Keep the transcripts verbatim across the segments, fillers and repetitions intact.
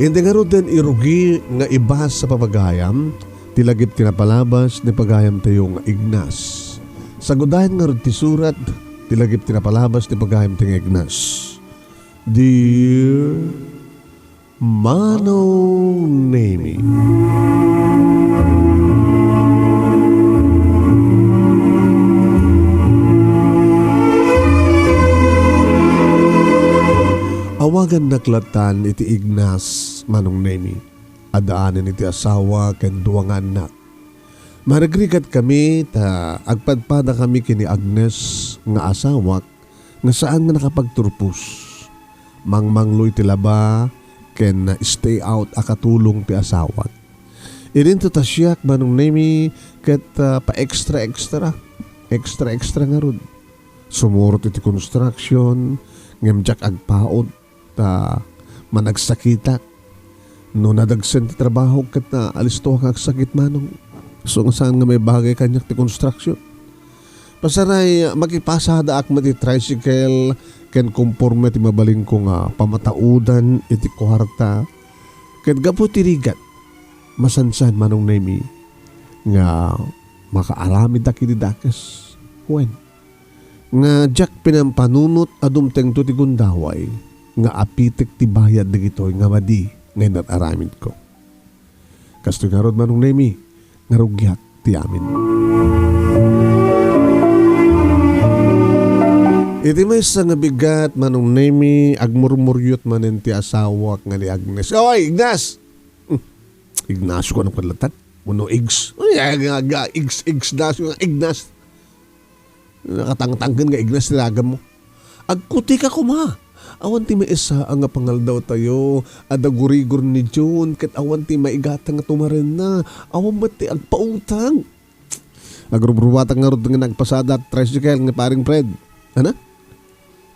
Iti ngaruden irugi nga ibas sa pagayam, ti lagip ti napalabas ni pagayamtayo nga Ignas. Sagudayan ngarud ti surat, ti lagip ti napalabas ni pagayamtayo nga Ignas. Dear Manong Nemi. Awagannak lattan iti Ignas, Manong Nemi. Addaanen iti asawa ken dua nga annak. Marigrigat kami ta agpadpada kami ken ni Agnes nga asawak nga saan nga nakapagturpos. Mangmanglo iti laba ken stay out a katulong ti asawak. Idinto ta siak, Manong Nemi, ket, ah, pa-extra-extra. Extra-extra ngarud. Sumurot iti construction, ngem diak agpaut ta managsakitak. No nadagsen ti trabahok ket, ah, alistoak nga agsakit, Manong. Isu nga saan nga maibagay kaniak ti construction. Pasaray, makipasadaak met iti tricycle ken konporme ti mabalinko nga pamataudan iti kuarta. Ket gapu ti rigat, masansan, Manong Nemi, nga makaaramiddak iti dakes. Wen, nga diak pinampanunot a dumtengto ti gundaway nga apitek ti bayad dagitoy nga madi nga inar-aramidko. Kastoy ngarud, Manong Nemi, nga rugiak ti amin. Iti maysa nga bigat, Manong Nemi, agmurmuryot manen ti asawak nga ni Agnes. Oy, Ignas! Hmm. Ignacio ko nang panlatan. Wenno Igs. Ay, ay, ay, ay, Igs, Igs, Ignacio, Ignas. Nakatangtangken nga Ignas ti dagam mo. Agkutika koma. Awan ti maysa a nga pangaldawtayo, adda gurigor ni June, ket awan ti maigatang nga tumarenna. Awan met ti agpautang. Agrubrubuatak ngarud nga nagpasada ti tricycle nga paring Fred. Ana?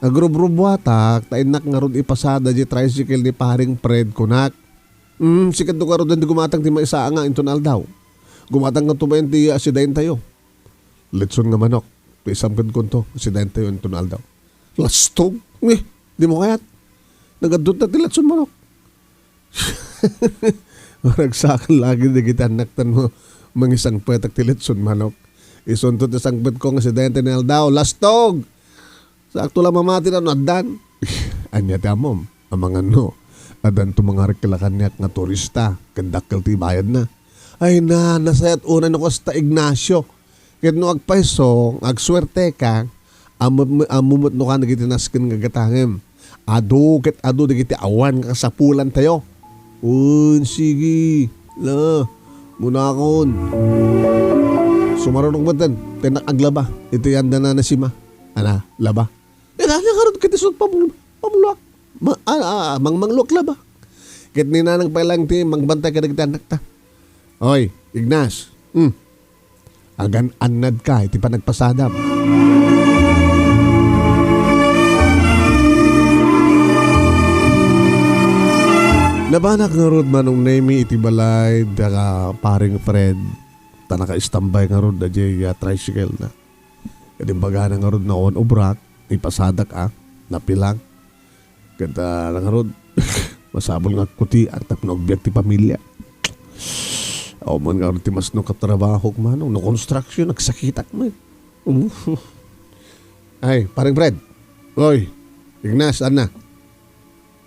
Agrubrubuatak, ta innak ngarud ipasada di tricycle ni paring Fred, kunak. Mm, sikadto ngarud ti gumatang ti maysa nga inton aldaw. Gumatang nga tubayan ti asidentayo. Litson nga manok. Ti isangpetko to, asidentayo inton aldaw. Lastog? Nge, dimo kayat? Nagaddut na ti litson manok. Maragsakan lagi dagiti annaktan mo, mangisangpetak ti litson manok. Isunto ti sangpetko nga asidente ni aldaw. Lastog! Sakto la mamati na no addan. Ania ti ammom? Amangan no, addanto mangarikila kaniak nga turista, ken dakkel ti ibayadna. Ay na, nasayat unay no kasta, Ignacio. Ket no agpayso, agsuerteka, ammom, ammom met no kan dagiti nasken nga gatangem. Adu ket adu dagiti awan nga kasapulantayo. Un, sige. La, munakon. Sumarunok metten, tennak aglaba. Iti andana na sima. Ana, laba. Ita, ania ngarud ket isu pamul-, pamuluak. Ma-, a, a, mangmangluak laba. Ket ni nanang pay laeng ti mangbantay kadagiti annakta. Oy, Ignas. Hmm. Agan-annadka iti panagpasadam. Nabanak ngarud, Manong Nemi, iti balay da paring Fred. Ta naka-standby ngarud da jay, ah, tricycle na. Ket imbagana ngarud nga awan ubrak, ipasadak a, napilang. Ket, ah, ngarud, masapul nga agkutiak tapno agbiag ti pamilia. Awan man ngarud ti masnok a trabahok, Manong. No construction, agsakitak met. Uf. Ay, paring Fred. Oy, Ignas, anna.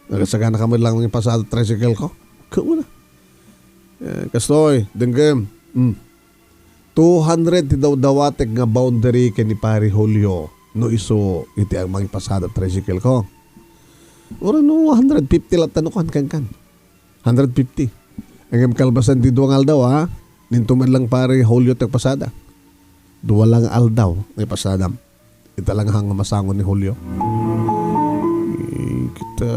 Nagasaganaka met laeng ipasada tricycle ko? Kauna. Eh, kastoy, denggem. Hmm. Two hundred ti dawdawatek nga boundary ken ni Pare Julio no isu iti mangipasada tricycle ko. Uray no one hundred fifty latta no kuan kenka. Hundred fifty. Ngem kalpasan ti dua nga aldaw, ha? Ninto met laeng Pare Julio ti agpasada. Dua la nga aldaw nga ipasadam. Ita la nga masango ni Julio. Eh, kita,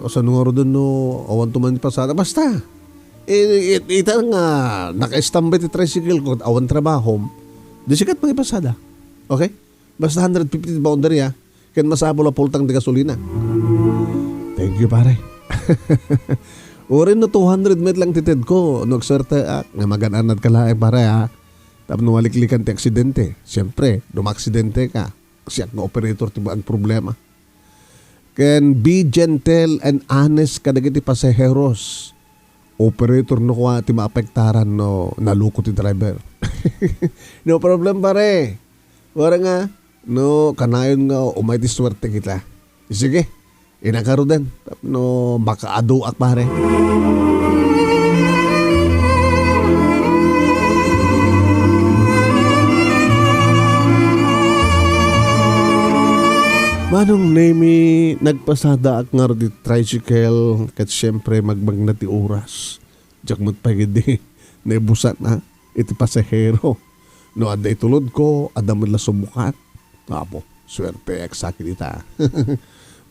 kasano ngaruden no awanto man ipasada? Basta, eh, it-, ita nga naka-standby ti tricycle ko, awan trabahom, di sikat mangipasada. Okay? Basta hundred fifty ti boundary, ah. Ken masapul a pultang ti gasolina. Thank you, pare. Uray no two hundred met lang ti tedko, no agsuerteak, nga magan-annadka laeng, pare, ah. Tapno maliklikan ti aksidente. Siyempre, no maaksidenteka, siak nga operator ti agproblema. Ken be gentle and honest kadagiti pasaheros. Operator no kua ti maapektaran no naluko ti driver. No problem, pare. Wara nga, no, kanayon nga umay ti suerte kita. Sige, inakaro den. No, makaadu ak, pare. Manong Nemi, nagpasada ak ngarud iti tricycle, ket siyempre, magmagna ti oras. Diak met pay ketdi naibusan, a, iti pasahero. No adda itulodko, adda met la sumukat. Apo, suerteak sa ketdi ta.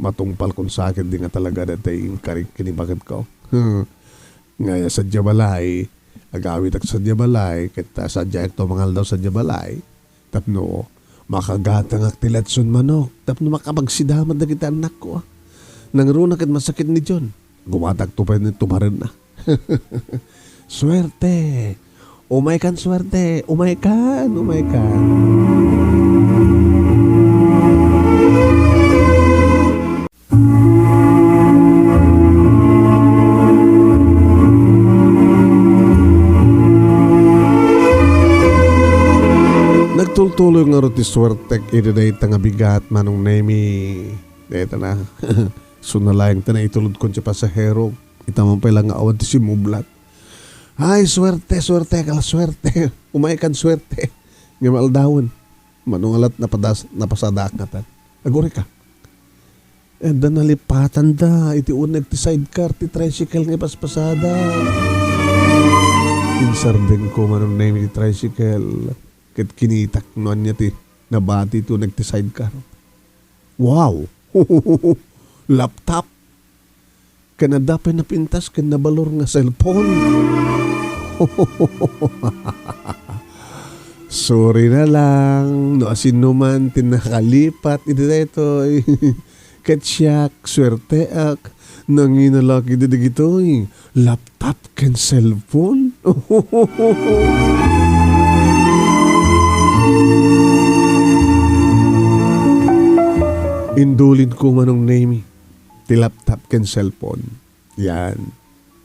Matungpalkon sa ketdi nga talaga daytoy inkarik ken baketko. Nga sadiay balay, agawidak sadiay balay, ket, ah, sadiayakto mangaldaw sadiay balay. Tapno makagatangak ti letson manok, tapno makapagsidamag dagiti annakko. Nangruna ket masakit ni John. Gumatakto pay ni tumarenna. Suerte! Umaykan, suerte! Umaykan! Umaykan! Nagtultuloy ngarud ti suertek idi dayta nga bigat, Manong Nemi. Dayta na. Isu na laeng ti naitulodkon ti pasahero. Ita man pay la nga awan ti simublat. Ay, suerte, suerte, kala suerte. Umaykan suerte. Nga maaldawen. Mano nga lat napadas-, napasadaak ngatan. Agurayka. Adda nalipatanda iti uneg ti sidecar ti tricycle nga ipaspasada. Insardengko, Manong Nemi, ti tricycle. Ket kinitak no ania ti nabati iti uneg ti sidecar. Wow! Laptop! Ken adda pay napintas ken nabalor nga cellphone. Sorry na lang no asinoman ti nakalipat iti daytoy. Ket siak, suerteak, nangina la ketdi dagitoy laptop ken cellphone. Indulinko, Manong Nemi, ti laptop ken cellphone. Yan.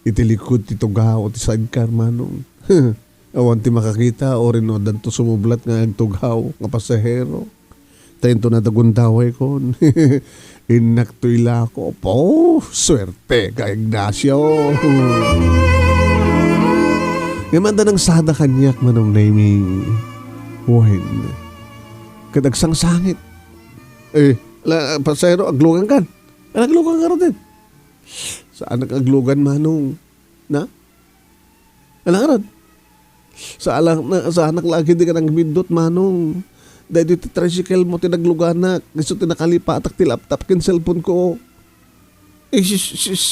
Iti likod ti tugaw ti sidecar, Manong. Awan ti makakita, uray no addanto sumublat nga agtugaw nga pasahero. Ta inton nadagundawaykon, innakto ilako. Po, suerteka, Ignacio. Ngem adda nangsada kaniak, Manong Nemi. Wen, ket agsangsangit. Eh, la, pasahero, aglugankan. Naglugan ngarud. Saanak aglugan, Manong. Na? Ala ngarud. Saanak, na, saanak la ketdi nga nagbiddut, Manong. Daytoy ti tricycle mo ti nagluganak. Isu ti nakalipatak ti laptop ken cellphone ko. Isus, isus.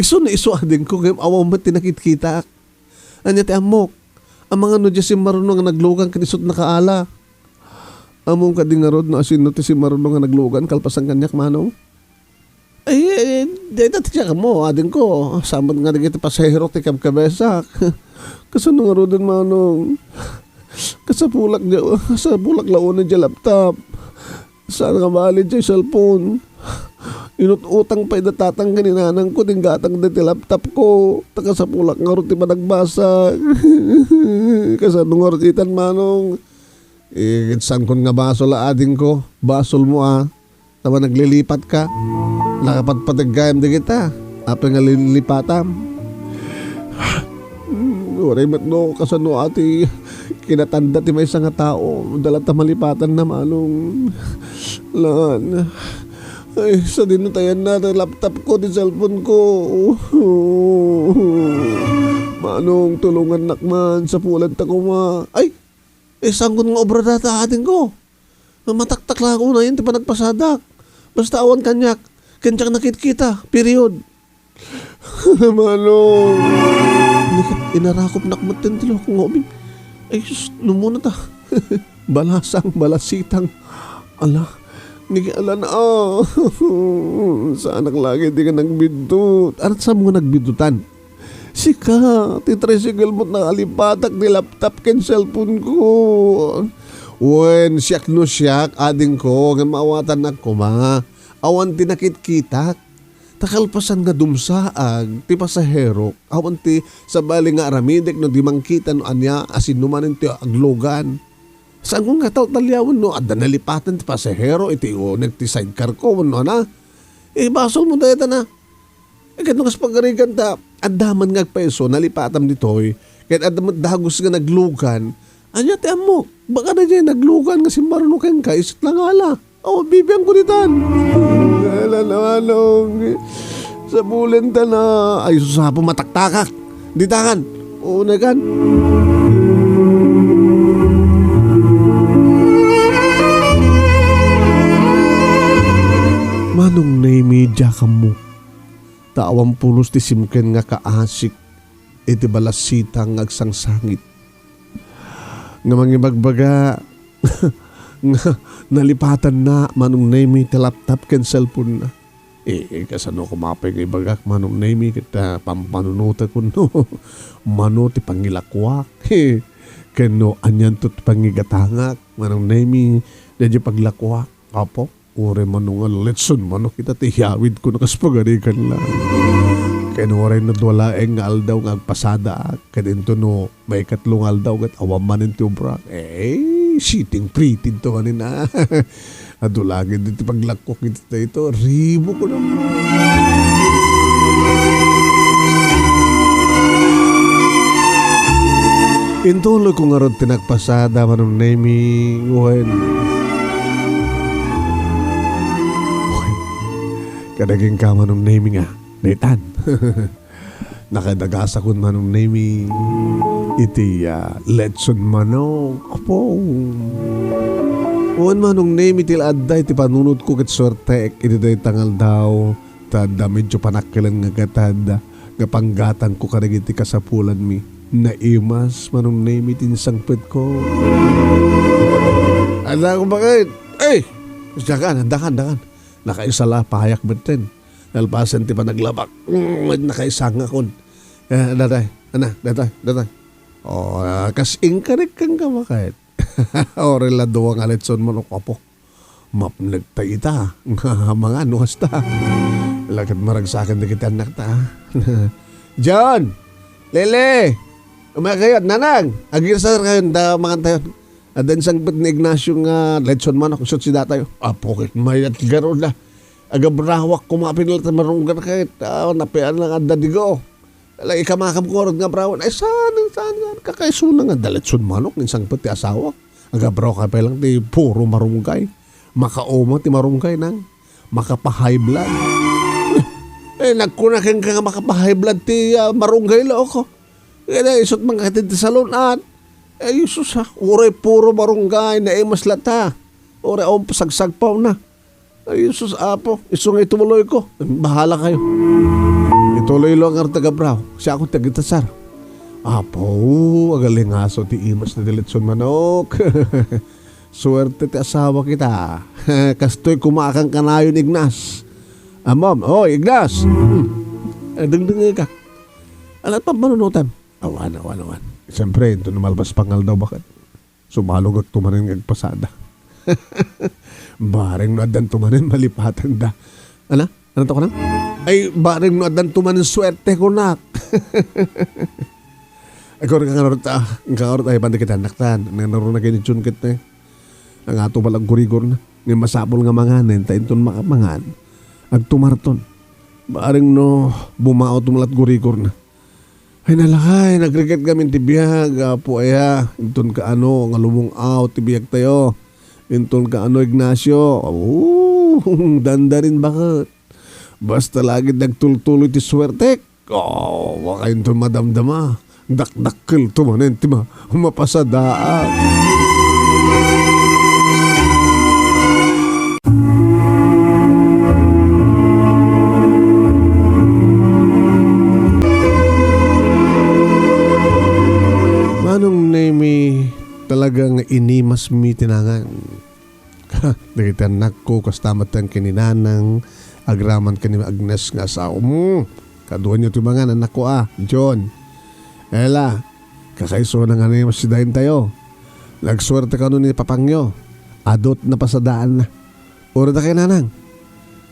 Isu ni isu, adingko, ngem awan met ti nakitkitak. Ania ti ammok? Amangan no diay simmaruno nga naglugan ken isu ti nakaala. Ammom kadi ngarud no asino ti simmaruno nga naglugan kalpasan kaniak, Manong? Ay, eh, dayta ti siak mo, adingko. Saan met nga dagiti pasahero ti kabkabesak? Kasano ngaruden, Manong? Kasapulak diay, kasapulak la unay diay laptop. Saan nga bali diay cellphone? Inut-utang pay da tatang ken ni nanangko ti gatangda ti laptop ko. Ta kasapulak ngarud ti panagbasag. Kasano ngarud itan, Manong? Eh, saanko nga basol a, adingko. Basolmo a. Ta managlilipatka. Nakapatpateg gayam dagita. Apay nga lilipatam? Hmm, uray met no kasano a ti kinatanda ti maysa nga tao. Dala ta malipatanna, Manong. Lan. Ay, sadino ta ayanna ti laptop ko, ti cellphone ko. Manong, tulongannak man. Sapulan ta koma. Ay, eh, saanko nga obra dayta, adingko? Mataktak la unayen ti panagpasadak. Basta awan kaniak, ken diak nakitkita. Period. Manong. Ni ket inarakopnak metten ti loko nga ubing. Ay, sus, numuna ta. Balasang, balasitang. Ala, ni ket ala na, ah. Saanak la ketdi nga nagbiddut. Ania ti saanmo nga nagbiddutan? Sika, ti tricycle mo ti nakalipatak ti laptop ken cellphone ko. Wen, siak no siak, adingko, ngem maawatannak koma. Awan ti nakitkitak. Ta kalpasan nga dumsaag ti pasaherok, awan ti sabali nga aramidek no di mangkita no ania a sinuman ti aglugan. Saan ko nga tawtaliawen no adda nalipatan ti pasahero iti uneg ti sidecar ko wenno ana? Eh, basolmo dayta na. Eh, ket no kas pagarigan ta, adda man nga agpayso, nalipatam ditoy, ket adda met dagus nga naglugan. Ania ti ammok? Baka na diay naglugan nga simmaruno kenka, isut la nga ala. Aw, bibiangko ditan. Ala na, Manong. Sabulenta na. Ay, sus, apo, mataktakak. Ditakan. Oo, nagan. Manong Nemy, diak ammo. Ta awan pulos ti simken nga kaasik iti balasitang nga agsangsangit. Nga mangibagbaga nga nalipatanna, Manong Nemy, ti laptop ken cellphone-na. Eh, eh, kasano koma pay nga ibagak, Manong Nemy, ket, ah, pampanunotek wenno mano ti pangilakuak? Ken no anianto ti pangigatangak, Manong Nemy, daydiay paglakuak, Apo? Uray mano nga letson manok ita ti iyawidko no kas pagarigan la. Ken uray no dua laeng nga aldaw nga agpasadaak, ket intono maikatlo nga aldaw ket awan manen ti obrak. Eh, sitting pretty to manen, ah. Adu la gid ti paglakkok iti dayto. Ribo ko na. Intuloy ko ngarud ti nagpasada, Manong Nemy, wen. Wen. Kada kenka, Manong Nemy, nga, daytan. Nakadagasakon, Manong Nemy, iti, ah, letson manok. Apo. Wen, Manong Nemy, ti la adda iti panunotko ket suertek iti dayta nga aldaw. Ta adda medyo panakkilen nga gatad nga panggatangko kadagiti kasapulanmi. Naimas, Manong Nemy, ti insangpetko. Adda ko bakit? Ay! Dakan, dakan, dakan. Nakaisalapayak metten. Nalpasen ti panaglabak. Mm, nakaisangakon. Eh, datay. Ana, datay, datay. Oh, ah, kas inkarik kang kamakait. Orel la dua nga letson manok, apo. Mapnekta ita nga mangan no kasta. Laket maragsaken dagiti annakta. John! Lele! Umay kayo, Nanang! Agirsar kayo, da mangan tayo. Adda insangpet ni Ignacio nga letson manok, isut si datayo. Apo, ket mayat garud da. Agabrawak koma pin la ti marunggan ket, ah, napian lang adda digo. Ala, ikamakam ko rod nga abrawen. Ay, saan, saan, saan? Kakaisuna nga daletson manok, insangpet ti asawak. Agabraw ka pa lang ti puro marunggay. Makauma ti marunggay nang. Makapa-high blood. Eh, nagkuna kenka nga makapa-high blood ti, ah, marunggay, loko. Kaya isut man ka ti salon, at. Ay, Jesus, ha. Uray puro marunggay, naimas lata. Uray, um, sagsagpaw na. Ay, Jesus, Apo, isu nga ituloy ko. Bahala kayo. Ituloy lo ang arta gabraw. Siya akong tagitasar. Apo, agalingaso ti imas na diletson manok. Suerte ti asawa kita. Kastoy kumakan kanayon, Ignas. Amom, oy, Ignas. Hmm. Eh, dengdengay ka. Alat pa manunutan. Awan, awan, awan. Siyempre, ito na malpas pangal daw bakat. Sumalog agto manen nga agpasada. Bareng no addan to manen malipatan da. Ana? Ano to kanang? Ay, bareng no addan to manen suerte ko, nak. Ay, kung kangarot, ah, kangarot ay banda kita anak tan. Nangarot na kini Jun ket, eh. Ang ato pala gurigor na. Ni masapol nga manganen, ta inton makamangan. Agtumarton. Bareng no, bumao to malat gurigor na. Ay, nalakay, nagrigat kami ti biag, Apo aya, inton kaano, nga lumung-aw ti biag tayo. Inton kaano, Ignacio, oh, dandanin baket. Basta lagi nagtultuloy ti suwertek. Oh, waka inton madamdama. Dakdakkel to manen ti ma-, mapasadaan. Manong Nemy, talaga nga inimas mi ti nangan. Dagiti annakko, kasta met ken ni Nanang, agraman ken ni Agnes nga asawa. Hmm, kaduanyo ti mangan, annakko a, John. Ella, kakaisuna nga ni mas sidain tayo. Nagsuerte kano ni papangyo. Adut napasadaanna. Uray da kay Nanang.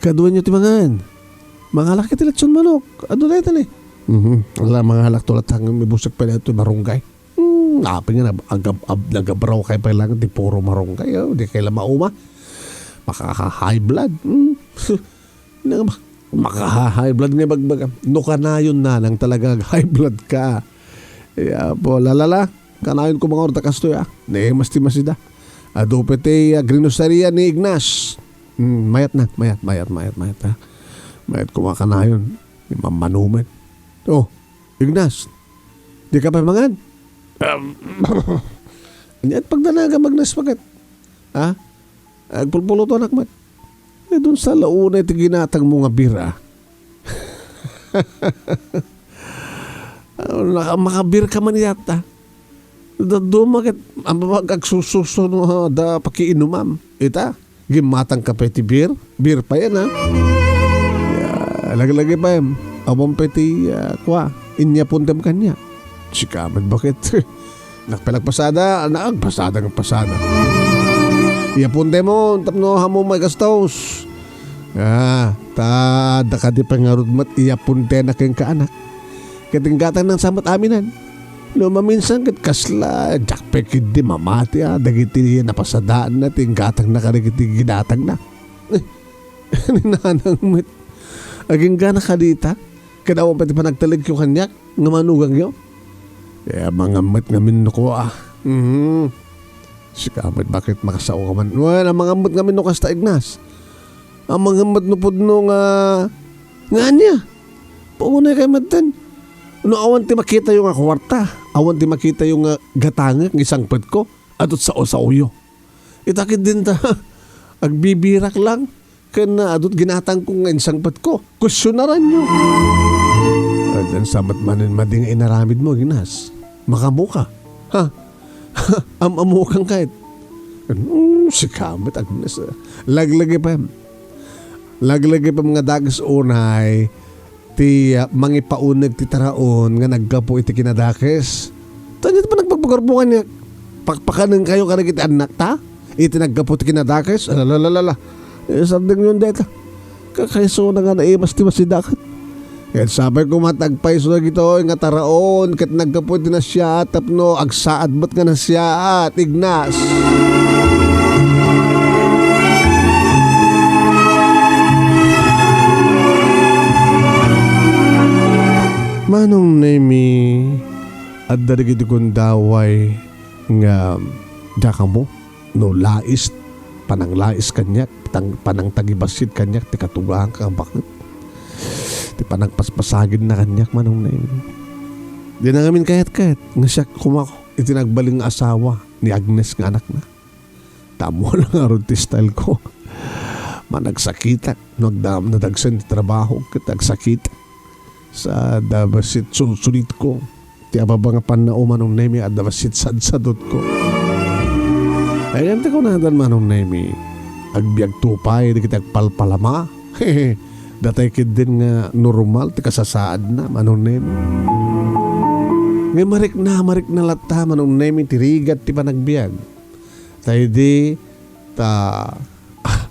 Kaduayo ti mangan. Mangalak iti lechon manok. Adu dayta ni. Mhm. Ala, mangalak to latta ngem ibusek pay daytoy marunggay. Hmm, apay nga nag-, agab-, ab-, nagabraw kay pay lang ti puro marunggay, oh, di kay la mauma. Maka-high blood. Hmm. Nang ma-, maka-high blood nga ibagbaga. No kanayon na nang talaga high blood ka. Ya, po, lalala. Kanayon ko mangurta kastoy, ah. Ne, mas ti masida. Adu pay ti, ah, grinosaria ni Ignas. Hmm, mayat na, mayat, mayat, mayat, mayat, ha. Mayat ko makanayon. Ni mamanumen. Oh, Ignas, di ka pay mangan? Um, ania ti pagdanagam, Ignas, baket? Ha? Agpulpuluto anak met. Eh, dun sa launay ti ginatangmo nga bira. Ah, naka-, makabir ka man iyat, ah. Dadduma ket, am-, ag-, agsususo no, ah, da pakiinumam. Ita, gimmatang ka pay ti beer? Beer pay, ah. Ya, lagi-lagi pay, awan pay ti, ah, kua, inyapuntem kaniak. Sika met baket. Nakpalagpasada, nagpasada, nagpasada. Iyapuntem tapno ammom maigastos. Ah, ta, adda kadi pay ngarud met iyapuntena kenka, anak. Ket inggatangna sa met aminen. No maminsan ket kasla, diak pay ketdi mamati, ah, dagiti napasadaanna ti inggatangna kadagiti ginatangna. Eh, ni nanang met. Aginggana kadita? Ket awan pay ti panagtalekyo kaniak nga manugangyo? Eh, amangan met ngamin no kua. Mhm. Sika met baket makasao ka man. Wen, amangan met ngamin no kasta, Ignas. Amangan met no pudno nga, nga ania? Paunay kay metten. No awan ti makitayo nga kuarta, awan ti makitayo nga gatangek nga isangpetko, adut sao-saoyo. Ita ketdin ta, agbibirak lang, ken, ah, adut ginatangko nga insangpetko. Kuestionaranyo. Addan sa met manen madi nga inaramidmo, Ignas. Makamuka. Ha? Am-amukan kayat. Hmm, sika met, Agnes, ah. Laglagipen. Laglagipen nga dakes unay ti, ah, mangipauneg ti taraon nga naggapu iti kinadakes. Ania ti panagpagpagarbo kaniak? Pakpakanenkayo kadagiti annakta? Iti naggapu ti kinadakes? Alalalala. Eh, sardengyon dayta. Kakaisuna nga naimas ti masidakat. Ket sapay koma ti agpayso dagitoy nga taraon ket naggapu iti nasiaat tapno agsaad met nga nasiaat, Ignas. Manong Nemi, adda dagiti gundaway nga dakamo no lais, pananglais kaniak, tang-, panangtagibassit kaniak ti katugaanka a baket. Ti panangpaspasagidna kaniak, Manong Nemi. Di na ngamin kayat-kayat nga siak koma iti nagbalin nga asawa ni Agnes nga anakna. Ta ammona ngarud ti style ko. Managsakitak no agdam nadagsen ti trabaho ket agsakitak. Sa da bassit sulsulitko. Ti ababa nga pannao, Manong Nemi, adda bassit sadsadutko. Ay, ngem ti kunadan, Manong Nemi, agbiagto pay dagiti agpalpalama. Datay ketdin nga normal ti kasasaadna, Manong Nemi. Ngem marikna, marikna latta, Manong Nemi, ti rigat ti panagbiag. Ta idi ta, ah,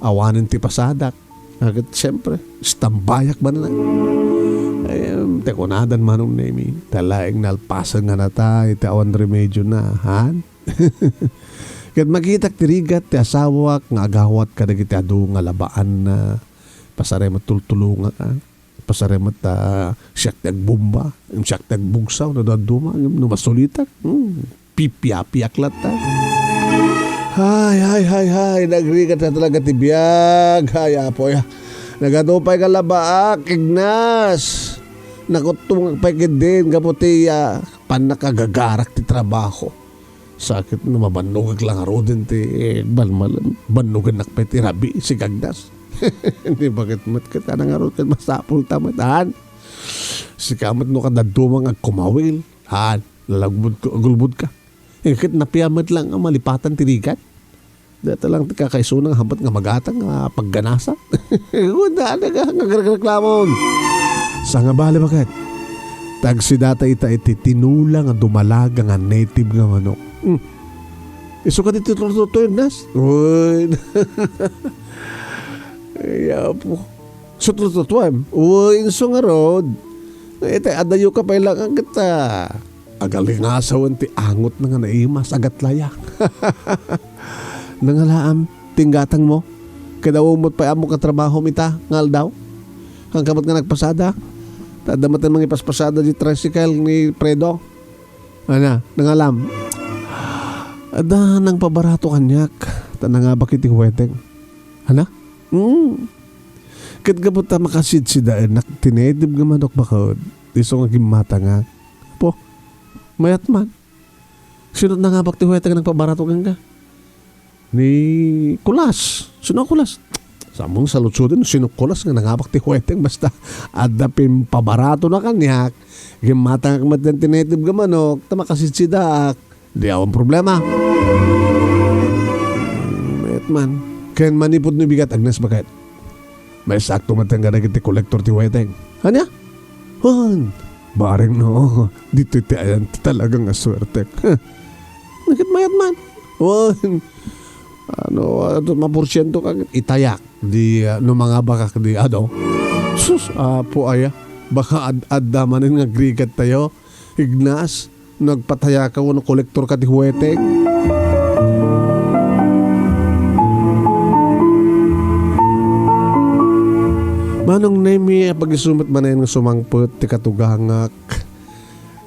awanen ti pasadak. Ket, siyempre, istambayak man lang. Ay, em, ti kunadan, Manong Nemi, ta laeng nalpasen nga nata iti awan remedyona, han? Ket makitak ti rigat ti asawak nga agawat kadagiti adu nga labaanna. Pasarem tultulongak, ah. Pasarem met ta siak ti agbomba, siak ti agbugsaw, no dadduma, no masulitak. Hmm. Pipiapiak latta. Hay, hay, hay, hay. Nagrigat na talaga ti biag. Hay, Apo, ya. Nagadu pay nga labaak, Ignas. Nakuttungak pay ketdin gapu ti, ah, pannakagagarak ti trabaho. Sakit no mabannogek lang ngaruden ti, eh, balmalam. Bannogennak pay ti rabii, si Gagdas. Di baket met ket, anang ngarud ket masapul ta met, han? Sika met no kadadduma nga agkumawil, han? Lalagmod ka, agulbod ka. Eh, ket napia met lang a malipatan ti rigat. Dayta lang ti kakaisuna nga habat nga magatang nga pagganasa. Wen, daan nga, nga agreklamon. Sangabali baket. Tagsidata ita iti tinula nga dumalaga nga native nga manok. Hmm. Isu kadi ti tututuy, Nas? Wen. Ay, apo. Sutlututuem. Uy, inso ngarud. Iti adayo ka pay lang agta. Agalingasawen ti angotna nga naimas, agatlaya. Nangalaam, ti inggatangmo. Kadaw met pay ammo ka trabahom ita, nga aldaw. Ang kamot nga nagpasada. Ta adda met mangipaspasada di tricycle ni Fredo. Ana, nangalam. Adda nangpabarato kaniak, ta nangabak iti huweteng. Ana? Mm. Ket gapu ta makasidsidaennak ti native nga manok bakud, isu nga gimmatangak. Apo, mayat man. Sino nangabak ti huweteng nga nagpabarato kenka? Ni Kulas. Sino a Kulas? Samong saludsodin, sino Kulas nga nangabak ti huweteng? Basta, adda pimpabaratona kaniak. Gimmatangak met ti native nga manok, ta makasidsidaak. Di awan problema. Met man. Ken manipud no bigat, Agnes, baket? Maisakto met nga dagiti kolektor ti huweteng. Ania? Wen, bareng no, ditoy ti ayan ti talaga nga suertek. Huh. Nagkit mayat man. Wen. Ano, ano, maporsyento ka itayak di, ah, no mangabakak di, ano? Sus, apo aya. Baka ad-, adda manen nga agrigat tayo. Ignas, nagpatayaka wenno kolektor ka ti huweteng? Manong Nemi, apag-isu met manen nga sumangpet ti katugangak.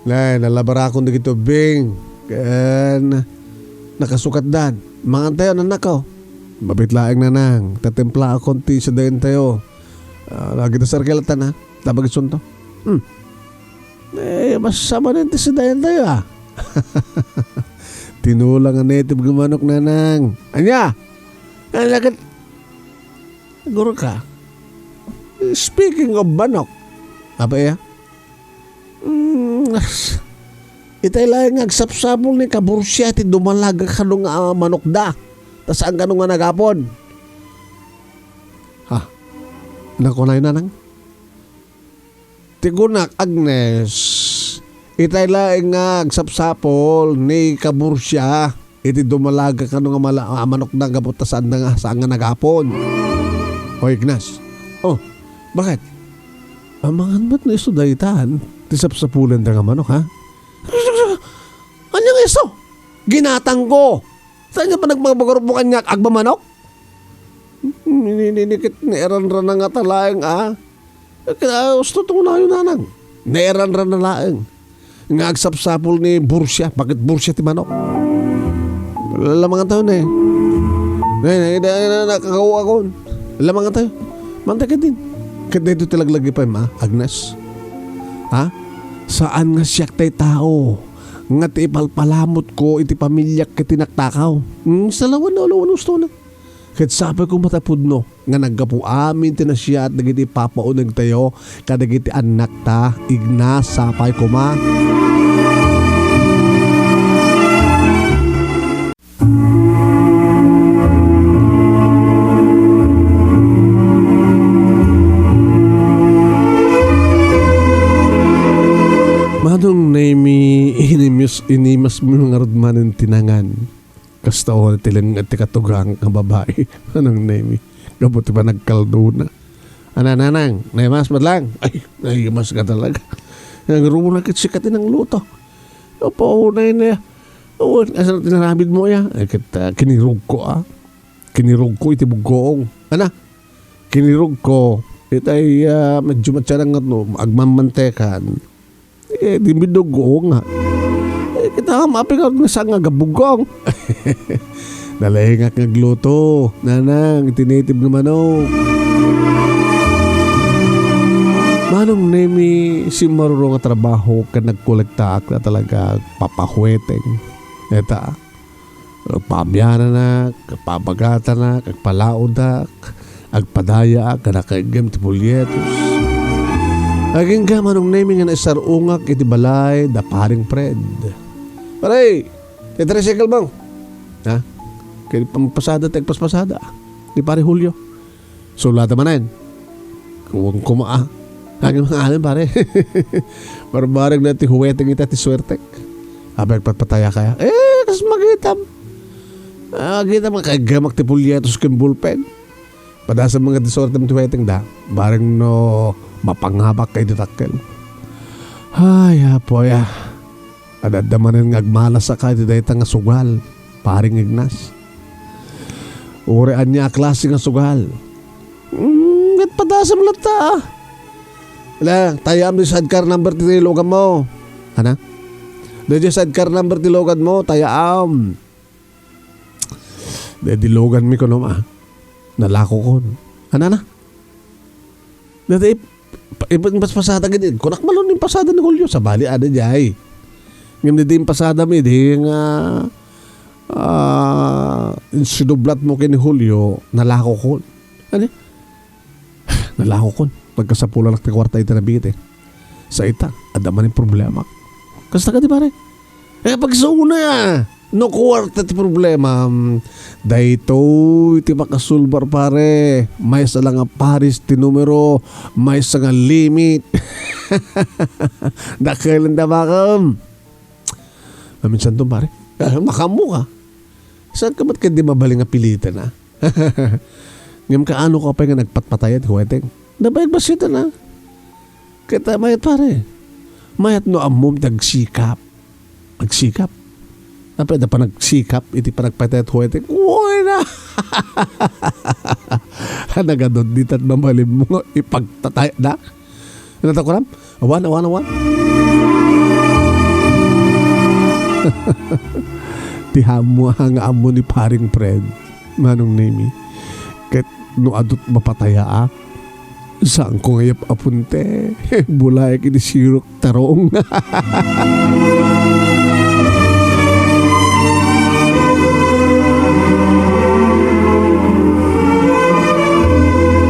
Nay, nalabarakon dagiti ubbing. Ken nakasukatdan. Mangan tayo, nanakaw. Mabit laeng, nanang. Tatimplaakon ti sadaentayo. Ah, lagi ta sarkilatan, ha? Tabag isunto. Hmm. Eh, masama na ti sidayan tayo, ah. Tinula nga native nga manok, nanang. Anya? Ay, lagat. Siguro ka. Speaking of manok. Apa iya? Mm, as-, itay laeng nga agsapsapul ni Kabursia ti dumalaga kano nga manok da. Ta saan kano nga nagapon? Ha? Nakunay, nanang? Ti kunak, Agnes, itay laeng nga agsapsapul ni Kabursia iti dumalaga kano nga mala-, a manokna gapu ta saan nga, saan nga nagapon. O, Ignas. Oh, bakit? Amangan met no isu daytan ti sapsapulenda nga manok, ha? Ania nga isu? Ginatangko. Saan nga panagmabagurbukan niya agmamanok? Ni-, ni-, ni-, ket naeranrana ngata laeng, a. Ket, a, usto ti kunayo, nanang. Naeranrana laeng. Nga agsapsapul ni Bursia. Bakit Bursia ti manok? Lamangan tayo na eh. Na, na, na, na, nakakawa akon. Lamangan tayo. Mantay ka din. Ket daytoy ti laglagi pay, ma, Agnes. Ha? Saan nga siak tay tao nga ti ipalpalamutko iti pamiliak ket ti naktakaw. Hmm, salawan na ulawan gusto na. Ket sapay koma ta pudno nga naggapu amin ti nasayaat dagiti ipapaunegtayo kadagiti annakta, Ignas, sapay koma. Manong Nemi, inimis-, inimasmo ngarud manen ti nangan. Kasta, o, ti leng-, ti katugang nga babai. Manong Nemi, gapu ti panagkaldona. Ana, nanang, naimas met lang. Ay, naimas ka talaga. Nagruna ket sika ti nangluto. Apo, unay na. Awan, asa ti naramidmo ya? Ay, ket, ah, kinirugko, a. Kinirugko iti buggoong. Ana, kinirugko. Itay, ah, medyo matsanang nga no, agmammantekan. Eh, di miduggo nga. Eh, kita nga mapigaw nga saan nga gabugong. Nalengak nga agluto, nanang, iti native nga manok. Manong Nemi, simmaruro nga trabaho ken nagkolektaak na talaga papahueteng. Eta, Paamiananak, pabagatanak, agpalaodak, agpadayaak, kada kaigem ti polyetos. Agingga Manong Nemi nga naisarungak iti balay da paring Fred. Pare, ti tricycle mo. Ha? Kay pampasada, ti agpaspasada. Ni Pare Julio. Sulata manen. Kuwan kuma, a. Aging mga alam, pare. Barbareng na ti huweteng ita ti suertek. Apay agpatpataya kaya? Eh, kas magitam. Ah, kita makaigamak ti polyetos ken bulpen. Padasem nga ti suertem ti weteng da. Bareng no mapangabak ka iti dakkel. Ay, apo, ay, ah. Adda manen nga agmalasaka iti dayta nga sugal, Paring Ignas. Uray ania a klase nga sugal. Mm, ket padasem latta, ah. Ala, tayaam di sidecar number ti logan mo. Ana? Di sidecar number ti logan mo, tayaam. Di, di logan mi kuno, ah. Nalako kon. Ana na? Dati, ip-, ip-, ipaspasada gid, kunak malon impasada ni Julio, sabali, ada jay. Ngem didi impasada mi, di nga, ah, insidublat mo ken ni Julio, nalako kon. Ani? Nalako kon. Pagkasapulanak ti kuarta iti nabite. Sa ita, adda manen problema. Kasta ka di pare? Eh, pagsauna, ah. No kuarta ti problema, mm, daytoy ti makasulbar, pare. Maysa la nga pares ti numero, maysa nga limit. Dakkel da bakem. Maminsan to, pare. Ah, makaammo ka. Saan ka met ket di mabalin nga pilitan, ah? Ngem kaano ka pay nga nagpatpatay ti huweteng? Nabayag bassit, ah. Ket, ah, mayat, pare. Mayat no ammom ti agsikap. Agsikap. Apay da panagsikap iti panagpatay ti huweteng. Uy na! Nagadot ditan mabalin mo nga ipagtatay na. Ano ta kuram? Awan, awan, awan. Ti ammo nga ammo ni Paring Fred, Manong Nemi. Ket no adut mapatayaak, saanko nga iyap-aponte. Bulayak iti sirok tarong.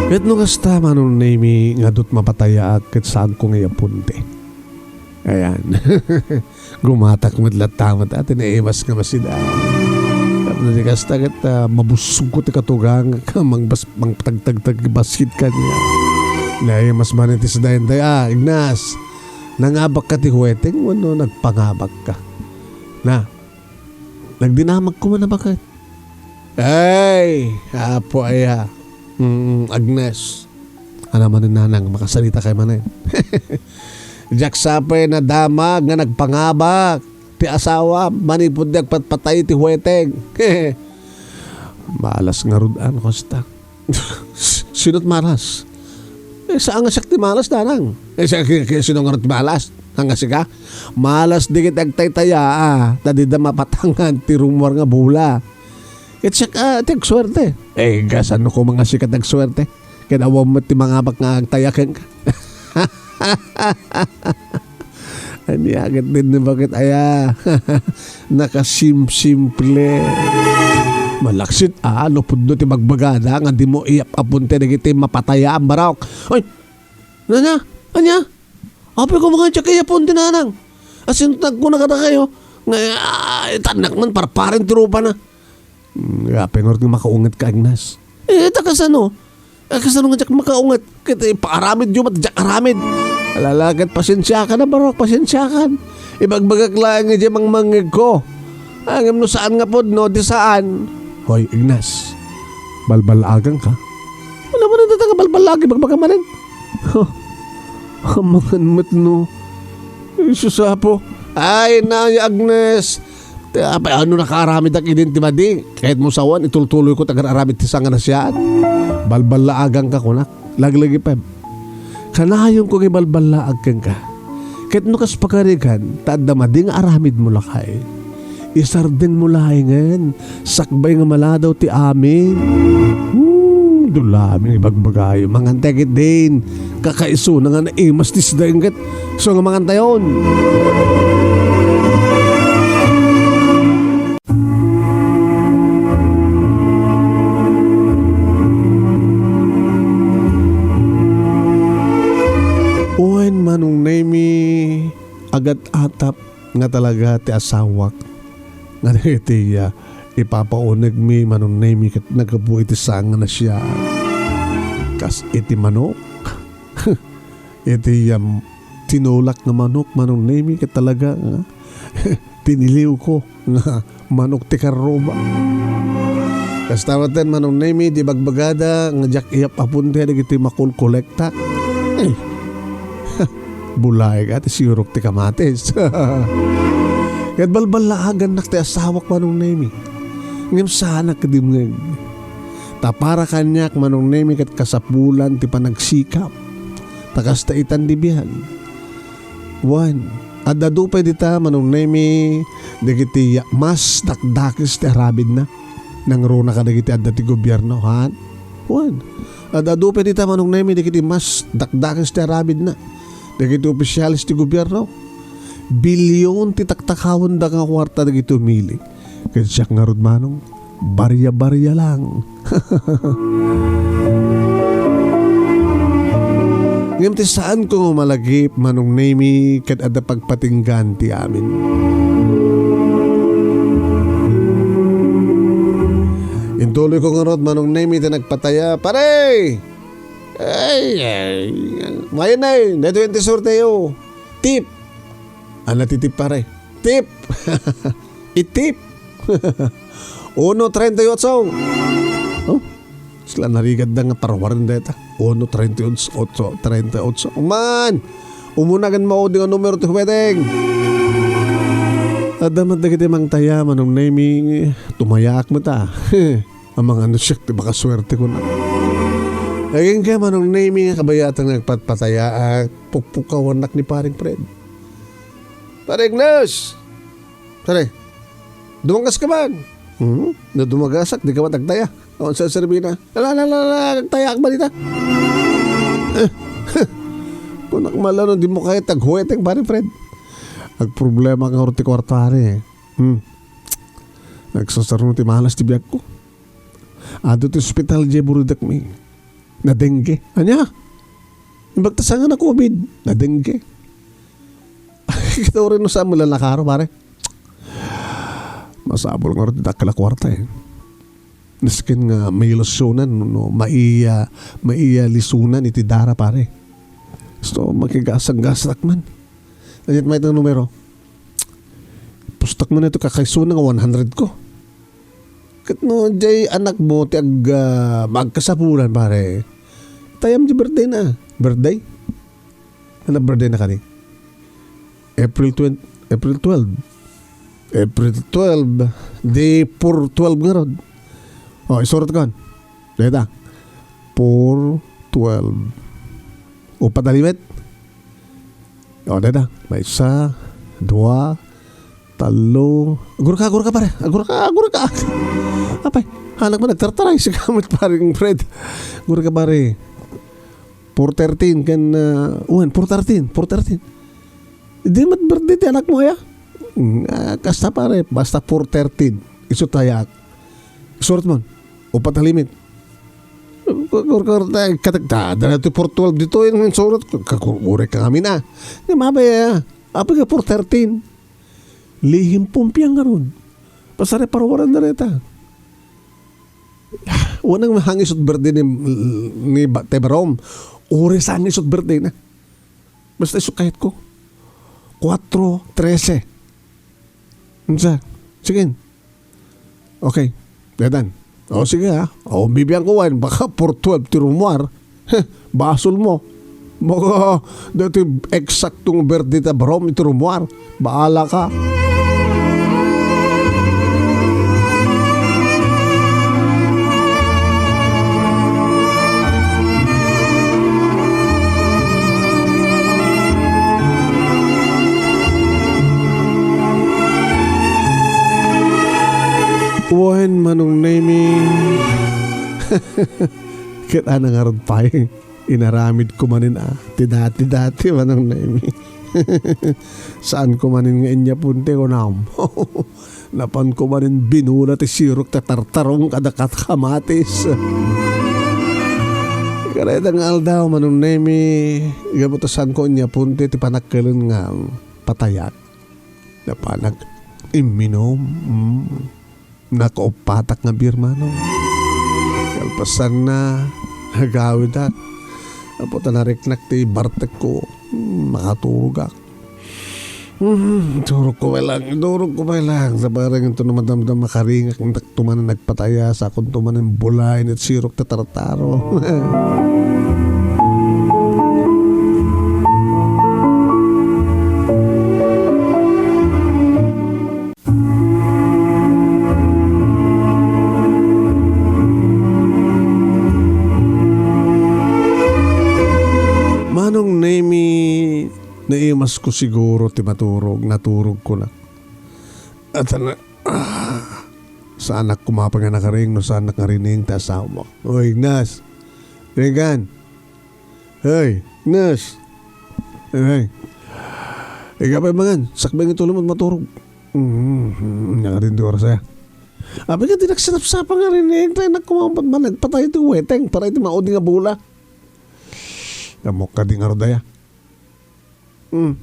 Ket no kasta, Manong Nemi, nga adut mapatayaak, ket saanko nga iyap-aponte. Ayan. Gumatak met latta met, ah, ti naimas nga masida. Tapno di kasta ket, ah, mabusog ko ti katugang, mangbas-, mangtagtagtag bassit kaniak. Naimas man iti sida, intay, ah, Ignas. Nangabak ka ti huweteng wenno nagpangabak ka? Na, nagdinamag ko man a baket. Ay, apo aya. Mm, Agnes. Ano man ni nanang, makasarita kay manen. Diak sapay nadamag nga nagpangabak ti asawa manipud di agpatpatay ti huweteng. Malas ngarud, ano, kasta. Sino't malas? Eh, saan nga siak ti malas, nanang? Eh, sa-, ki-, ki-, sino nga ti malas? Ang nga sika? Malas di ket agtaytaya, ah, ta dida mapatangan ti rummuar nga bola. Ket siak, ah, ti agsuerte. Eh, kasano ko nga sika ti agsuerte? Ket awan met ti mangabak nga agtaya kenka. Ania ket din ni baket aya? Nakasimsimple. Malaksid, ah, no pudno ti bagbagada nga dimo iyap-aponte dagiti mapataya a barok. Oy! Nana? Ania? Apay ko mga diak iyap-aponte, nanang? Asin nagkuna kadakayo nga, ah, itannak man parparen ti rupana. Mm, apay ngarud nga makaunget ka, Agnes? Eh, ta kasano? Eh, kasano nga diak makaunget? Ket ipaaramidyo met diak aramid. Alala ket pasensiakan a barok, pasensiakan. Ibagbagak laeng idiay mangmangngegko. Ah, ngem no saan nga pudno, di saan. Hoy, Agnes, balballaagan ka? Wala man data nga balballaag, ibagbaga manen. Huh. Amangan met no. Jesus, Apo. Ay, na, Agnes. Ti apay, ano nakaaramidak idin ti madi? Ket mo sawan, itultuloy ko ti agar-aramid ti sanga nga nasiaat. Balballaagan ka kunak. Laglagipem. Kanayon ko nga ibalballaag kenka. Ket no kas pakarigan, ta adda madi nga aramid mo lakay. Isardeng mo laengen, sakbay nga maladaw ti amin. Hmm, dulamin ibagbagayo. Mangantay ket din. Kakaisuna nga naimas ti sida ket so nga mangantayon. Wen, Manong Nemi, agat-atap nga talaga ti asawak. Nga dagiti, ah, ipapaunegmi, Manong Nemi, ket naggapu iti sanga nga nasiaat. Kas iti manok. Iti, um, tinulak nga manok, Manong Nemi, ket talaga nga tiniliw ko nga manok ti karruba. Kasta met ten, Manong Nemi, di bagbagada nga diak iyap-apon ti dagiti makolkolektak. Ay, bulaek a ti siurok ti kamatis. Ket balballaagannak ti asawak, Manong Nemi. Ngem saanak dimngeg. Ta para kaniak, Manong Nemi, ket kasapulan ti panagsikap. Ta kasta itan di biag. Wen, ad-adu pay dita, Manong Nemi, dagiti ya-, mas dakdakes ti arabidna. Nangruna kadagiti adda ti gobierno, ha? Wen, ad-adu pay dita, Manong Nemi, dagiti mas dakdakes ti arabidna. Dagiti opisyales ti gobierno. Bilyon ti taktakawenda nga kuarta dagiti umili. Ket siak ngarud, Manong, barya-barya lang. Ngem ti saanko nga malagip, Manong Nemi, ket adda pagpatinggaan ti amin. Intuloyko ngarud, Manong Nemi, ti nagpataya. Pare! Ay, ay, mayan ay, daytoy ti sorteyo. Tip! Ania ti tip, pare? Tip! Itip! Uno treinta y ocho. Oh? Sila narigadda nga parwaren dayta. Uno treinta y ocho, treinta y ocho. Man! Umuna ken maudi nga numero ti wedding. Adda met dagiti mangtaya, Manong Nemi, tumayaak met a. Amangan no siak ti makasuerte, kuna. Agingga, Manong Nemi, nga kabayatan nga agpatpatayaak, pukpukawannak ni Paring Fred. Pare Ignas! Pare, dumagas ka man? Hmm? No dumagasak, di ka man agtaya. O, sa serbina. Ala, ala, ala, ala, agtayaak ba dita? Eh, kunak man la no, di mo kayat aghuweteng, Pare Fred. Agproblema nga ti kuarta, pare. Hmm. Nagsasarno ti malas ti biagko. Adu ti ospital, diay burudakmi. Nadengge. Ania? Imbag ta saan nga na-covid, nadengge. Kita uray no saan man la nakaro, pare. Masapul ngarud ti dakkel a kuarta, eh. Nasken nga mailusionan, no, maiya, maiya lisunan iti dara, pare. So, makigasang-gasak man. Aniat may itong numero? Pustak man ito, kakaisuna nga one hundred ko. Ket no diay anakmo ti ag-, ah, agkasapulan, pare, tayam ti birthday na. Birthday? Ano birthday na kadi? April twenty, April twelve. April twelve, di four twelve ngarud. O, isurat ko. Dayta. Four twelve. Upat a liwet. O, dayta. Maysa, dua, tallo. Agurka, agurka, pare. Agurka, agurka. Apay, anak mo nagtartaray. Si kamit, pare, Fred. Agurka, pare. Four thirteen ken, ah, wen, four thirteen, four thirteen. Di met birthday ti anakmo, aya? Mm, ah, kasta, pare, basta four thirteen. Isu tayak. Isurat mo. Upat a liwet. Kur-, kur-, kur-, tay, katak-, ta, dala ti four twelve dito, yung surat ko, kakur-, uray ka ngamin, ah. Di mabaya, ah. Apay ka four thirteen. Lihim pumpiang ngarud. Pasari parwaran na reta. Wen, nang hangisot birthday ni, ni ba-, Tebarom. Uray sa hangisot birthday na. Basta isu kayat ko. Kuatro trese. Unsa? Sige. Okay. Dedan. O, sige, ha. O, bibiyan ko, wen. Baka four twelve ti rumuar. Heh, basol mo. Baka dati eksakto nga birthday ta, bro, iti rumuar. Baala ka. Wen, Manong Nemi. Ket ana ngarud pay. Inaramid ko manen a, ti dati-dati, Manong Nemi. Saan ko manen nga inyapon ti kunam. Napan ko manen binula ti sirok ta tartarong kada kat-, kamatis. Kada ita nga aldaw, Manong Nemi, gapu ta saan ko inyapon ti, ti panakkeleng nga patayak. Napanak imminom. Mm. Nakauppatak nga bir, Manong. Kalpasanna, agawidak. Apo ta nariknak ti bartekko. Hmm, makaturogak. Hmm, turog ko pay lang, turog ko pay lang. Sa parang ito na madamdam makaringak. to manen nagpataya, sakonto manen bulay, ni sirok ti tartaro. Manong Nemi, naimasko siguro ti maturog, naturog ko na. At ano, ah, saanak kumapay nga nakaring no saanak nga rining ti asawa. O, Ignas. Regan. Hey, Ignas. Hey. Ikaw pay mangan, sakbay nga tulong at maturog. Mm, mm, nakarin ti oras, eh. Abi ka, di nagsinapsapa nga rining, tayo nagkumampat man, nagpatay ti weteng, para iti maudi nga bola. Amok ka di nga rodaya. Hmm.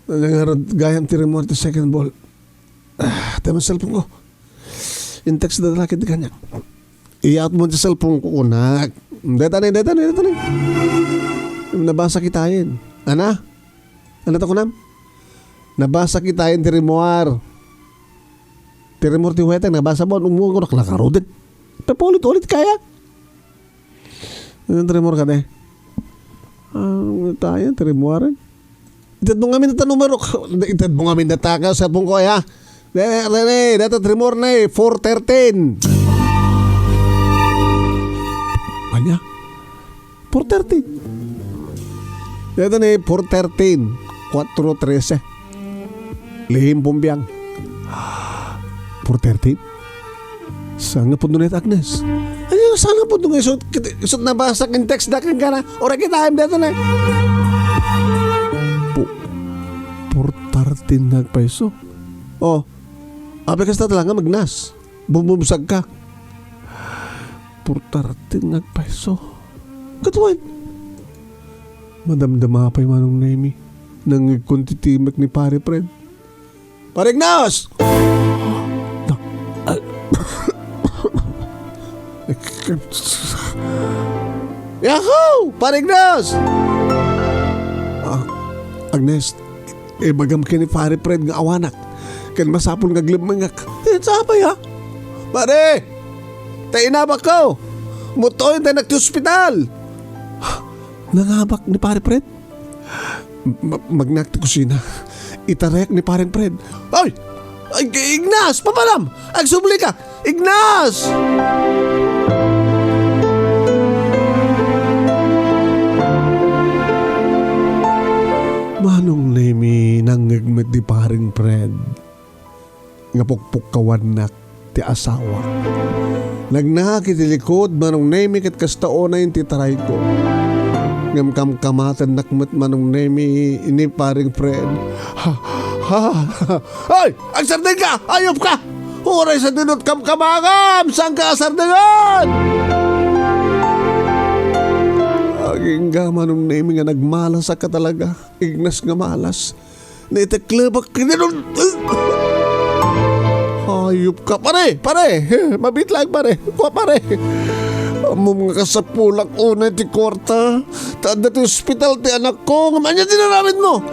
Nangarod gayam ti rimor ti second ball. Ah, tayo cellphone ko. In-text da laki di kanya. Iyat mo ti cellphone ko, kunak. Deta ni, deta ni, deta ni. Nabasa kitayen. Ana? Ano to kunam? Nabasa kitayen ti rimor. Ti rimor ti weteng, nabasa mo, umuwan ko, naklakaroden. Tapos ulit-ulit kaya. Ano tremor ka, de? Ah, tayo, tremor. Ited mo ngamin ta numero. Ited mo ngamin ta ka, cellphone ko, ya. De, de, de, data tremor na, eh, four thirteen. Anya? Four thirteen. Data ni four thirteen. Cuatro trece. Lihim pumbiang. Four thirty? Saan nga pudno ni Agnes? Ay, saan nga pudno nga isut, isut nabasa ken text da ken kana? Ora kita, em, dito na. Pu-, four thirty nga agpayso. Oh, abi kasta talaga magnas. Bumubsag ka. Four thirty nga agpayso. Katuan. Madamdama pay Manong Nemi. Nangngegkon ti timek ni Pare Fred. Pare Ignas! Na-, ah, Yahoo! Pare Ignas! Ah, Agnes, ibagam ken ni Pare Fred nga awanak. Ken masapul nga aglemmengak. Eh, sapay, ha? Pare! Ta inabakko! Mutoyen ta inak ti ospital! Nangabak ni Pare Fred? Ma-, magnak ti kusina. Itarayak ni Pareng Fred. Ay! Ay, Ignas! Papanam! Agsubli ka! Ignas! Manong Nemi, nangngeg met di Pareng Fred nga pukpukkawannak ti asawa. Nagnaak iti likud, Manong Nemi, ket kasta unay ti tarayko. Ngem kamkamatennak met, Manong Nemi, ni Pareng Fred. Ha, ha, ha. Ay! Agsardeng ka! Ayop ka! Uray sa dinot kamkamangam! Saan ka asardengan? Agingga, Manong Nemi, nga nagmalas ka talaga. Ignas nga malas. Naiteklebak ken dinun-, Hayop ka, pare! Pare! Mabitlag, pare! Kua, pare! Ammom nga kasapulak unay ti kuarta. Ta adda ti ospital ti anakko. Ngem ania ti inaramidmo?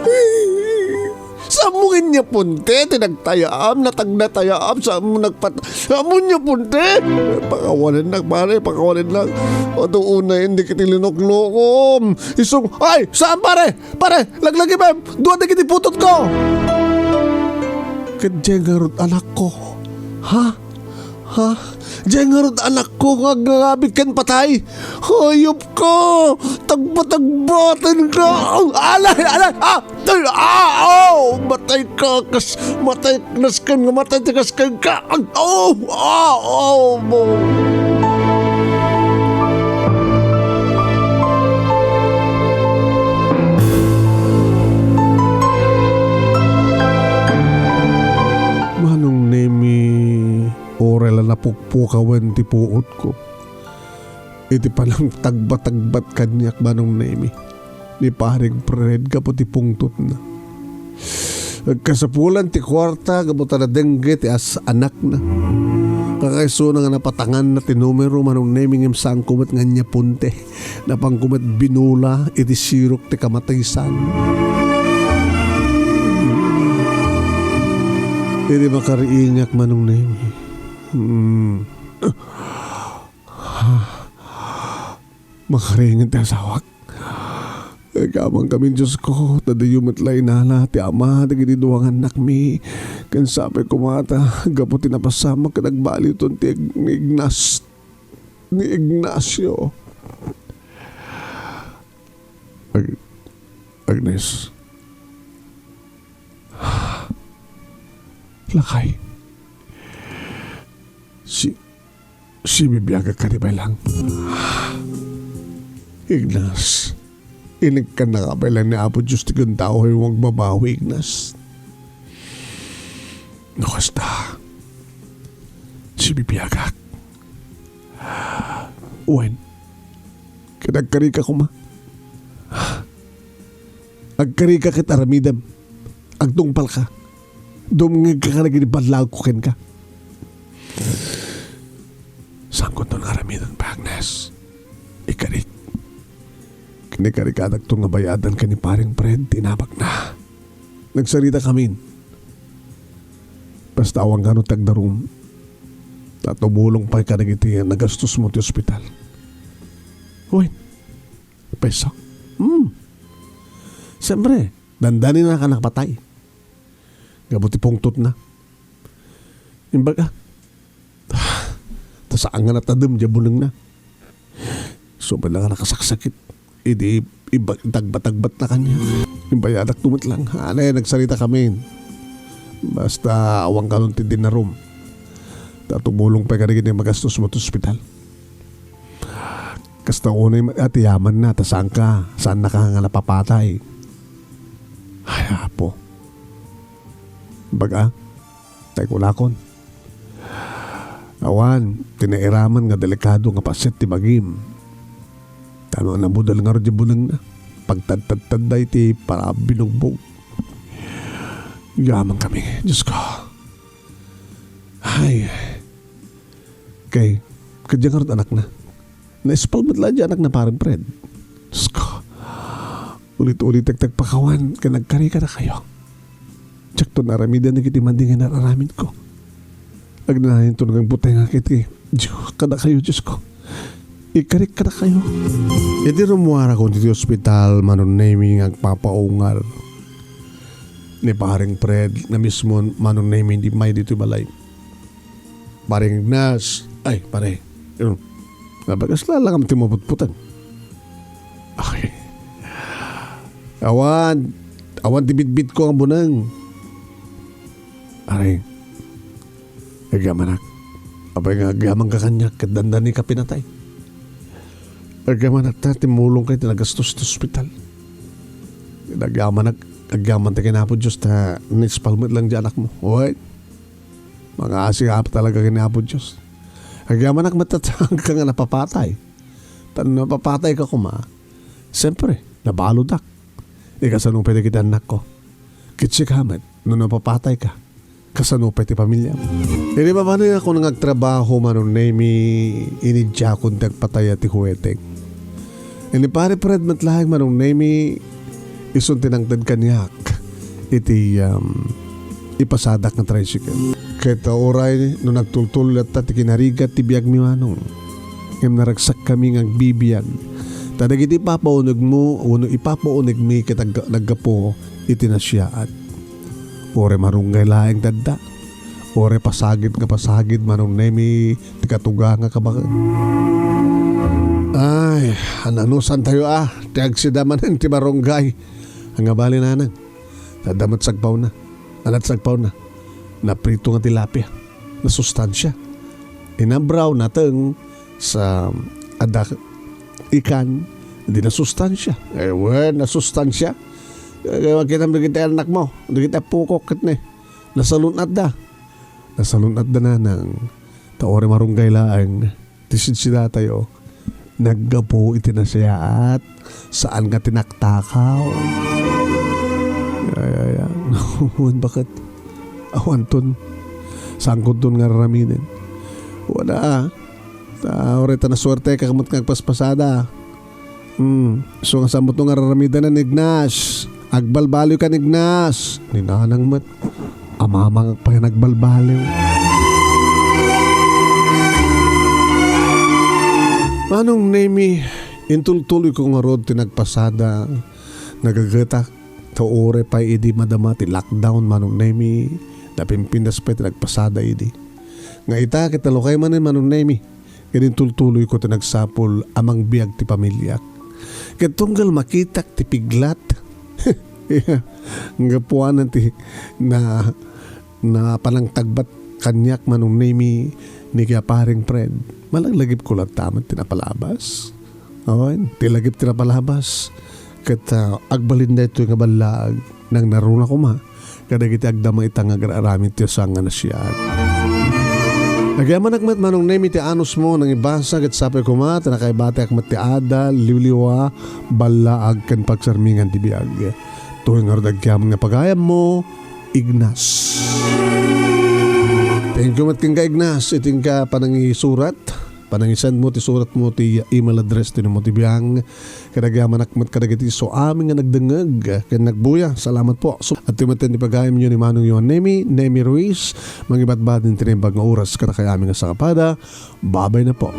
Saanmo nga inya punte ti nagtayaam, natag-, natayaam, saanmo nagpat-, saanmo inya punte? Pakawalennak, pare, pakawalennak. Adu unay, indik iti linuklokom. Isung-, ay! Saan, pare? Pare, laglagipem! Dua dagiti putotko! Ket diay ngarud anakko. Ha? Ha? Diay ngarud anakko nga agngangabi ken patay? Hayopko! Tagbatagbatenka! Alay! Alay! Ah! Ay! Ah! Oh! Matay ka! Kas-, matay! Nasken nga matay ti kaskenka! Ay! Oh! Ah! Oh! Mo! Manong Nemi, uray la napukpukawen ti puotko iti panangtagbatagbat kaniak, Manong Nemi, ni Pareng Fred gapu ti pungtotna. Agkasapulan ti kuarta gapu ta nadengge ti as-, anakna. Kakaisuna nga napatanganna ti numero, Manong Nemi, ngem saanko met nga ania punte. Napanko met binula iti sirok ti kamatisan. Idi makariingak, Manong Nemi, Mm. Makaringed ti asawak. Agyaman kami, Diosko, ta diyo met la inala ti ama dagiti dua nga annakmi. Ken sapay koma ta gapu ti napasamak ket agbaliwton ti ag-, ni Ignas-, ni Ignacio. Ag-, Agnes. Lakay. Si Sibibiagak kadi pay lang. Ignas, inikkannaka pay lang ni Apo Dios ti gundaway nga agbabawi, Ignas. No kasta, sibibiagak. Wen, ket agkarika koma. Agkarika ket aramidem. Agtungpalka. Dumngegka kadagiti ballawko kenka. Saankonton nga aramiden pay, Agnes. Ikarik. Ken ikarikadakton nga bayadan ken ni Paring Fred ti inabakna. Nagsaritakamin. Basta awan kano ti agdarum. Ta tumulong pay kadagiti nagastosmo ti ospital. Wen. Peso. Hmm. Siyempre, dandaninaka napatay. Gapu ti pungtotna. Imbag a, ta saan nga natadem diay bunengna. Isu met lang a nakasaksakit. Idi iba-, itagbatagbatna kaniak. Imbayadak met lang. Anay, nagsaritakamin. Basta awan kanon ti dinarum. Ta tumulong pay kadagiti magastosmo ti ospital. Kasta unay met ti yamanna, ta saanka, saannaka nga napapatay. Ay, Apo. Baga, tay kunakon. Awan, ti nairaman nga delikado nga paset ti bagim. Ta no nabudel ngarud diay bunengna, pagtadtadtadda iti parabinugbog. Yaman kami, Diosko. Ay, kay, kadi ngarud anakna. Naispal met la diay anakna, Paring Fred. Diosko, ulit-ulitek ti agpakawan ken agkari kadakayo. Diakton aramiden dagiti madi nga inar-aramidko. Agnanayon ti agbutengak iti Dios kadakayo, Diosko. Ikarik kadakayo. Idi rummuarakon iti ospital, Manong Nemy, nga agpapaungar ni Paring Fred, nga mismo Manong Nemy, di may ditoy balay. Paring Ignas. Ay, pare. Ano? Nabagas la lang ti maputputeng. Ay. Awan. Awan ti bitbitko nga buneng. Pare. Agyamanak. Apay nga agyamanka kaniak ket dandanika pinatay. Agyamanak ta, timulongka iti nagastos ti ospital. Agyamanak, agyaman ta ken Apo Dios ta naispal met lang diay anakmo. Oy. Mangaasi nga talaga ken ni Apo Dios. Agyamanak met ta saanka nga napapatay. Ta no napapatayka koma, siyempre, nabaludak. Ikasano pay dagiti annakko? Ket sika met, no napapatayka, kasano pay ti pamiliam? Idi mapanekon nga agtrabaho, Manong Nemy, inidiakon ti agpatay a ti huweteng. Ni Pare Fred met laeng, Manong Nemy, isun ti nangted kaniak iti, um, ipasadak nga tricycle. Ket uray no nagtultuloy latta ti kinarigat ti biagmi, Manong, ngem naragsakkami nga agbibiag. Ta dagiti ipapaunegmo wenno ipapaunegmi ket ag-, naggapu iti nasiaat. Uray marunggay laeng ti adda. Uray pasagid nga pasagid, Manong Nemy, ti katuga nga kabaken. Ay, ananusantayo a, ti agsida manen ti marunggay. Ania bali, Nanang? Adda met sagpawna. Ania ti sagpawna? Naprito nga tilapia. Nasustansia. Inabraw, nateng sa adda ikan, di nasustansia. Eh, wen, nasustansia. Eh, makitam dagiti annakmo, dagiti appokok ket ne. Nasalun-atda. Nasalun-atda, Nanang. Ta uray marunggay laeng ti sidsidatayo. Naggapu iti nasiaat. Saan nga tinaktakaw. Ay, ay, ay. Wen, baket? Awanton. Saankonton nga ar-aramiden. Wala, ah. Ta, uray ta nasuerteka met nga agpaspasada. Hmm, isu nga saanmoto nga ar-aramidanan, Ignas. Agbalbaliwkan, Ignas. Ni Nanang met. Amamangak pay nga nagbalbaliw. Manong Nemi, intultuloyko ngarud ti nagpasada. Nagagetak ta uray pay idi madama ti lockdown, Manong Nemi, napimpintas pay ti nagpasada idi. Nga ita ket nalukay manen, Manong Nemi, ket intultuloyko ti nagsapul a mangbiag ti pamiliak. Ket tunggal makitak ti piglat, gapuanan ti na na panangtagbat kaniak, Manong Nemi, ni Kia Paring Fred. Malaglagipko latta met ti napalabas. Awan, ti lagip ti napalabas. Ket, ah, agbalin daytoy nga ballaag, nangnaruna koma kadagiti agdama ita nga agar-aramid ti usa nga nasiat. Agyamanak met, Manong Nemi, ti anusmo nangibasa ket sapay koma ta nakaibatiak met ti adal, liwliwa, ballaag ken pagsarmingan ti biag. Toy ngarud agyaman nga pagayammo, Ignas. Thank you met kenka, Ignas, iti inka panangisurat. Panangisend mo ti surat mo ti email address ti mo ti biag. Ket agyamanak met kadagiti isu amin nga nagdengngeg ken nagbuya. Salamat po. So, at ti met ti pagayam yo ni Manong Yohan Nemi, Nemi Ruiz. Mangibatbati ti naimbag nga oras kadakay amin nga sakapada. Babay na po.